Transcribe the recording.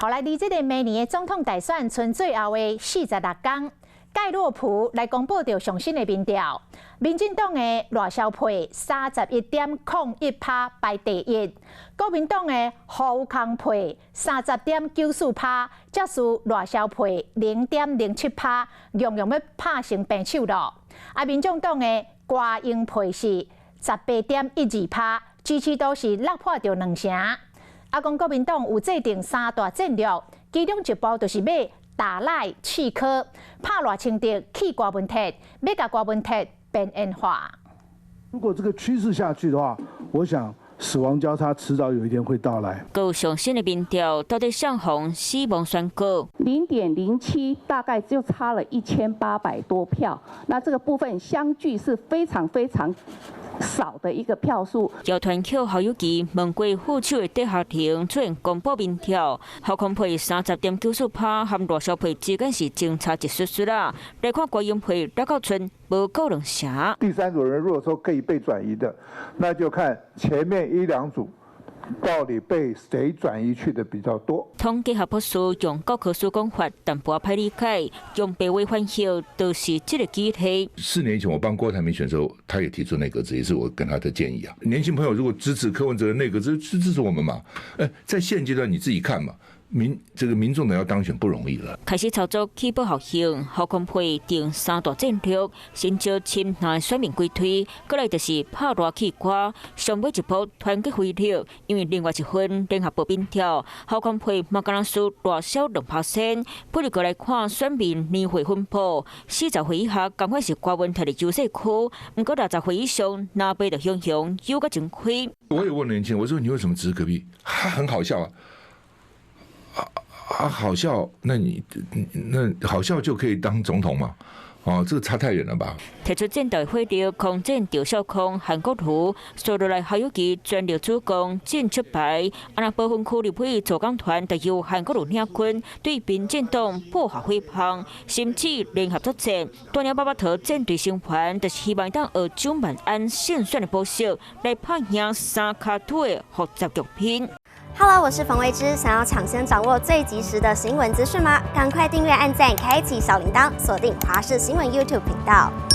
好來，離這个明年的總統大選賰最後的46工，蓋洛普來公布著上新的民調，民進黨的賴蕭配31.01趴排第一，國民黨的侯康配30.94趴，才輸賴蕭配0.07趴，樣樣欲拍成平手囉。啊，民眾黨的郭英配是18.12趴，支持度是落破著兩成。啊，講國民黨有制定三大戰略，其中一步就是欲打賴棄柯，拍賴清德棄柯文哲，欲共柯文哲邊緣化。如果這個趨勢下去的話，我想死亡交叉遲早有一天會到來。閣上新的民調到底誰予死亡宣告？ 0.07，大概就差了1800多票。那這個部分相距是非常非常少的一個票數。姚團扣侯友宜問過副手的戴學廷出現公布民調，侯康配30.94趴，和賴蕭配之間是相差一絲絲啦。來看郭英配，抑閣賰無夠兩成。第三組人如果說可以被轉移的，那就看前面一兩組到底被誰轉移去的比較多。統計學博士用教科書講法，淡薄仔歹理解，用白話翻譯就是這個議題。4年前我幫郭台銘選的時候，他也提出內閣制，也是我跟他的建議啊。年輕朋友如果支持柯文哲的內閣制，支持我們嘛？在現階段你自己看嘛。這個民眾黨要當選不容易了。開始操作起步效應，侯康配定三大戰略，先招親藍選民歸隊，過來就是拍賴棄柯，上尾一步團結威力，因為另外一份聯合報民調，侯康配嘛敢若輸賴蕭2%。不如過來看選民年歲分布，40歲以下感覺是柯文哲的優勢區，毋過60歲以上藍白就雄雄有較真開。我也問年輕人，我說你為什麼支持柯 P？他很好笑啊。啊，好笑，那你那好笑就可以當總統嗎？哦，這個差太遠了吧？提出戰鬥火力，空戰趙少康、韓國瑜，紲落來侯友宜全力主攻戰出牌。啊，若不分區立委組黨團就由韓國瑜領軍，對民進黨布下火棒，甚至聯合作戰，帶領爸爸頭戰隊成員，就是希望當學蔣萬安勝選的模式來拍贏三跤拄的複雜局面。 Hello，我是馮慧芝，想要搶先掌握最及時的新聞資訊嗎？趕快訂閱、按讚、開啟小鈴鐺，鎖定華視新聞 YouTube 頻道。